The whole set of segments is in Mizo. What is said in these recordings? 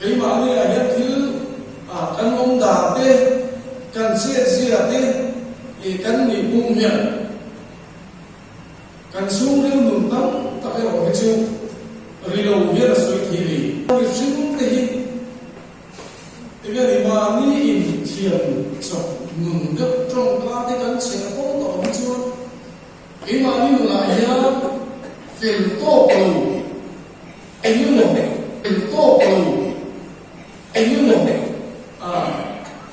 Keimahni ah hian thil ah kan awm dan te, kan chet zia te ih kan nih pum hian kan chhungril nun tam tak erawh hi chu ri lo hian a sawi thei ni. Mihring te hi enge ni mahni in thiam chawp nun deuh tawngka te kan chheh fo tawh hi chuan keimahni nunah hian fel tawk lo Engemaw fel tawk lo, engemaw a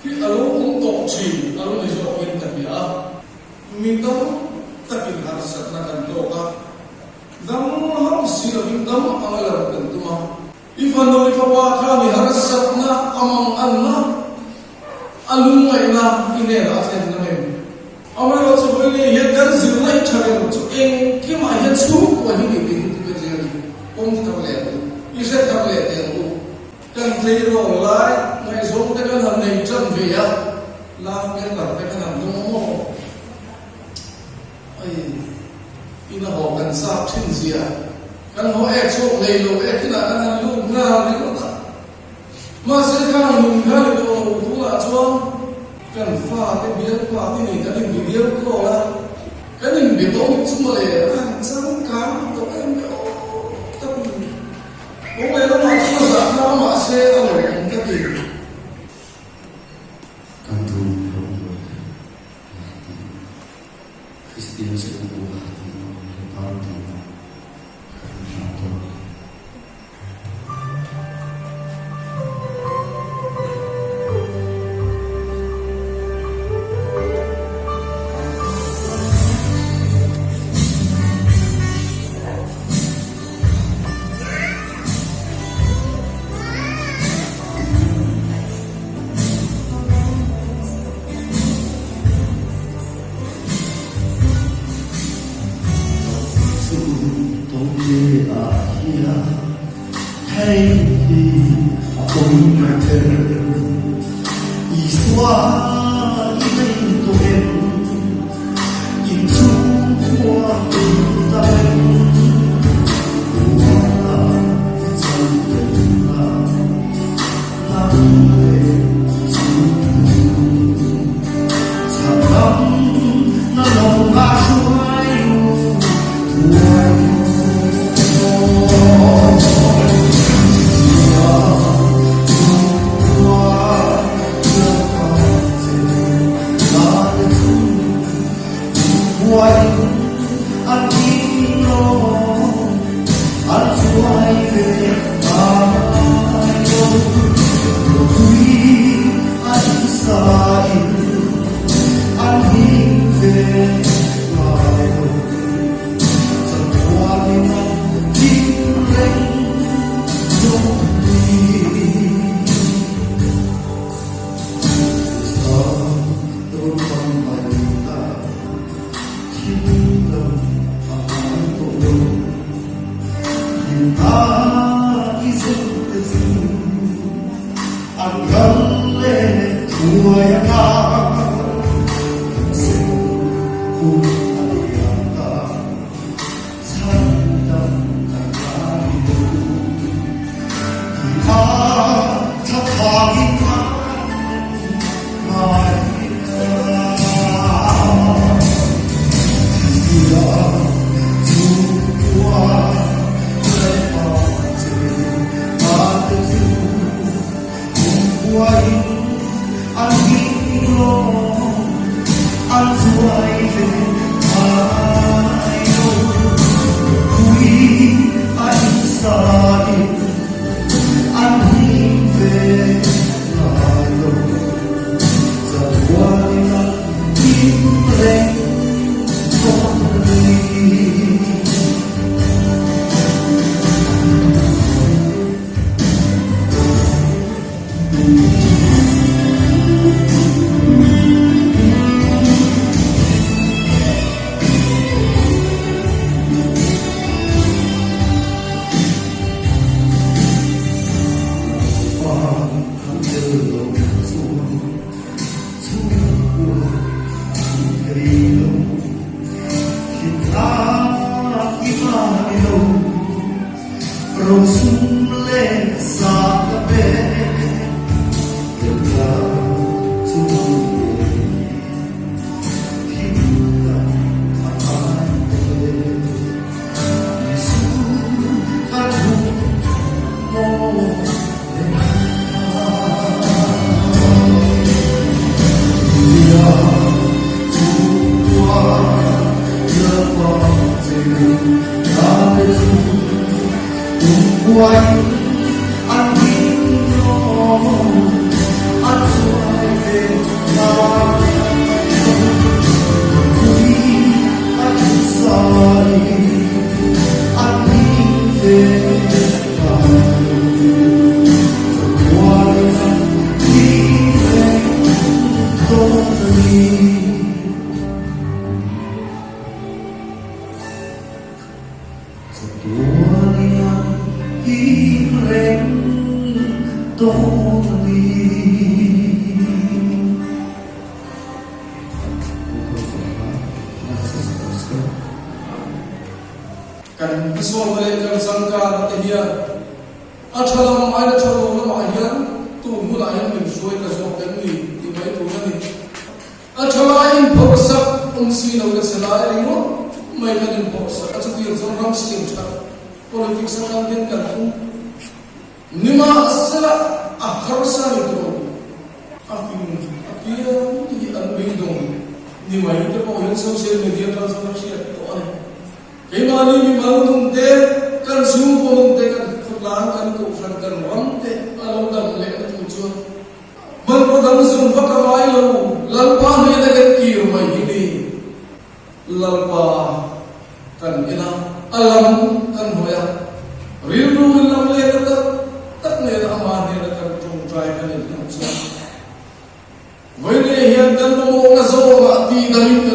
hi a lo awm tawh thin a lo ni zawkin ka hria a. Mi tam takin harsatna kan tawk a, dam hauh si lovin dam anga lo kan tum a. I fanu i fapa kha mi harsatna a mang anna, a lungngaihna i hnenah a thlen ngam em? Amaherawhchu chu vawi nei hian kan zirna i tha reng chu engkimah hian chhungkua hi ni tih hi tu ka zir a ni. Pawm thar leh ang u, i hre thar leh teh ang u. Kan tleirawl lai ngaihzawng te kan han nei tan ve a, love letter te kan han dawng a maw? Ai, ina haw kan zak thin zia, kan haw ek chhuak nei lo ek inah kan han lut nghal ringawt a. Mahse khang nun kha ni tawh lo tunah chuan kan fate bialpa te nen kan inbe bial call a, kan inbe tawh ni chu mawle a han changkang tawh em em aw ka ti. Kawng leh lamah chuan a zahna a mahse a lo awm ka ti. Kan duh lo luat la tih Kristian chhungkua tih a awm leh party ah kan hlau tawh a ni. dawn a ni. Kan hmasawnna leh kan changkanna te hian a tha lam aina tha lo lamah hian tun hunah hian min hruai ta zawk em ni tih mai tur a ni. A tha lai inphawrhsak awm si lo le che lai ringawt mai kan inphawrhsak a chutiang chuan ram siam that politics atang hian kan tum Nimahsela a harsa ni tawh a fing apiang hi an beidawng ni mai te pawh hian social media tan chuan a hriat tawh a ni. Keimahni mimal nun te, kan chhungkaw nun te, kan khawtlang, kan kohhran, kan ram te a lo dam leh na tur chuan hmanraw dang zawng vak a ngai lo, Lalpa hnena kan kir mai hi ni. Lalpa kan en a, a lam kan hawi a, rilru in lam lehna tak tak nena amah hnena kan tawngtai kan inhlan chuan Vawiin hian kan mamawhna zawngah tih dangin.